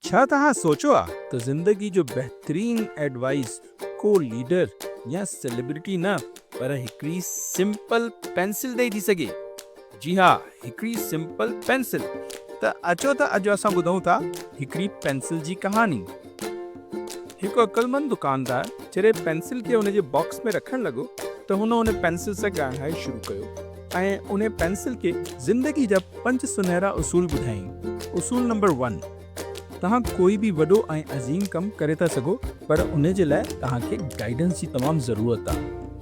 ڇا توهان سوچيو آ ته زندگي جو بهترين ايڊوائيس ڪو ليڊر يا سيلبرٽي نه پر هڪڙي سمپل پينسل ڏئي ٿي سگهي؟ جي ها هڪڙي سمپل پينسل. ته اچو ته اڄ اسان ٻڌون ٿا هڪڙي پينسل جي ڪهاڻي. هڪ عقلمند دڪاندار جڏهن پينسل کي ان جي باڪس ۾ رکڻ لڳو ته هن ان پينسل سان ڳالهائڻ شروع ڪيو ۽ ان پينسل کي زندگي جا پنج سنهرا اصول ٻڌايائين. اصول نمبر ون، توهان ڪوئي به وڏو ۽ عظيم ڪم ڪري ٿا سگهو پر ان جي لاء توهان کي گائيڊنس جي تمام ضرورت آ.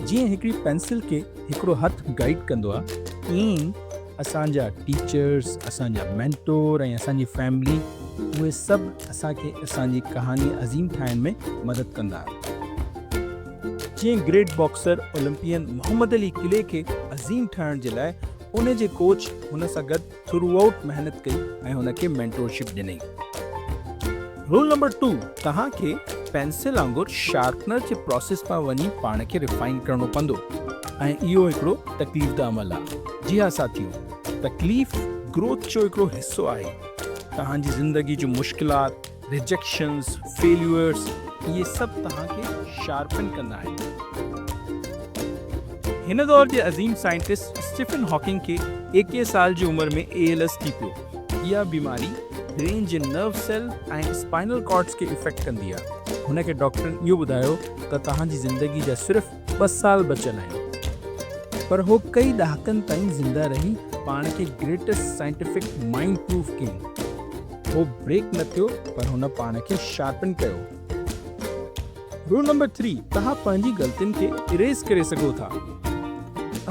جيئن هڪڙي پينسل کي هڪڙو هٿ گائيڊ ڪندو آ تيئن ئي اسان جا ٽيچرس، اسان جا مينٽور ۽ اسان جي فيملي اهي سڀ اسان کي اسان جي ڪهاڻي عظيم ٺاهڻ ۾ مدد ڪندا. جيئن great boxer Olympian Muhammad Ali Clay کي عظيم ٺاهڻ جي لاء ان جي ڪوچ هن سان گڏ ٿرو آئوٽ محنت ڪئي ۽ هن کي مينٽورشپ ڏني. رول نمبر ٽو، توهان کي پينسل وانگر شارپنر جي پراسيس مان وڃي پاڻ کي ريفائن ڪرڻو پوندو ۽ اهو هڪڙو تڪليف ده عمل آهي. جي ها ساٿيو، تڪليف گروٿ جو هڪڙو حصو آهي. توهان جي زندگي جون مشڪلات، ريجيڪشنز، فيليورز اهي سڀ توهان کي شارپن ڪندا آهن. هن دور جي عظيم سائنٽسٽ اسٽيفن هاڪنگ کي 21 سال جي عمر ۾ اي ايل ايس ٿي پيو. اها بيماري برين جي نرو سيل ۽ اسپائنل ڪارڊز کي افيڪٽ ڪندي آهي. هن کي ڊاڪٽرن اهو ٻڌايو ته توهان جي زندگي جا صرف ٻه سال بچيل آهن. پر هو ڪئي ڏهاڪن تائين زنده رهي پاڻ کي گريٽسٽ سائنٽيفڪ مائنڊ پروف ڪيائين. هو بريڪ نه ٿيو پر هن پاڻ کي شارپن ڪيو. رول نمبر ٿري، توهان پنهنجي غلطين کي اريز ڪري سگهو ٿا.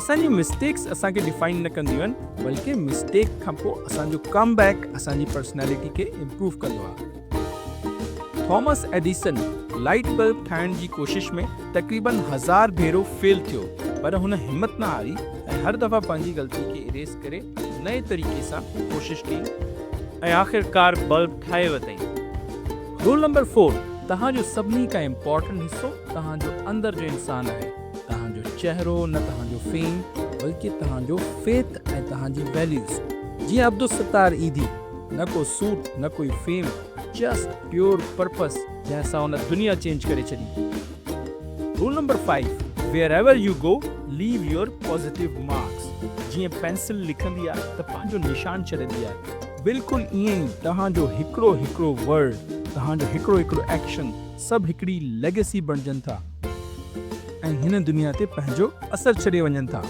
اسان جون مسٽيڪس اسان کي ڊفائن نه ڪنديون آهن بلڪه مسٽيڪ کان پوء اسان جو ڪم بيڪ اسان جي پرسنالٽي کي امپروو ڪندو آهي. ٿامس ايڊيسن لائيٽ بلب ٺاهڻ جي ڪوشش ۾ تقريبن هزار ڀيرو فيل ٿيو پر هن همت نه هاري ۽ هر دفعا پنهنجي غلطي کي اريز ڪري نئين طريقي سان ڪوشش ڪئي ۽ آخرڪار بلب ٺاهي ورتائين. رول نمبر فور، توهان جو سڀني کان امپارٽنٽ حصو توهان جو اندر جو انسان آهي. توهان جو چهرو نه توهان جو فيم بلڪه توهان جو فيٿ ۽ توهان جي ويليوز. جيئن عبدالستار ايڌي، نه ڪو سوٽ نه ڪوئي فيم، جسٽ پيور پرپس جنهن سان هن دنيا چينج ڪري ڇڏي. Rule number five, wherever you go leave your positive marks. جيئن پينسل لکندي آ ته پنهنجو نشان ڇڏندي آ، بلڪل ائين ئي توهان جو هڪڙو هڪڙو ورڊ، توهان جو هڪڙو هڪڙو ايڪشن سڀ هڪڙي ليگيسي بڻجن ٿا ۽ هن دنيا تي پنهنجو اثر ڇڏي وڃن ٿا.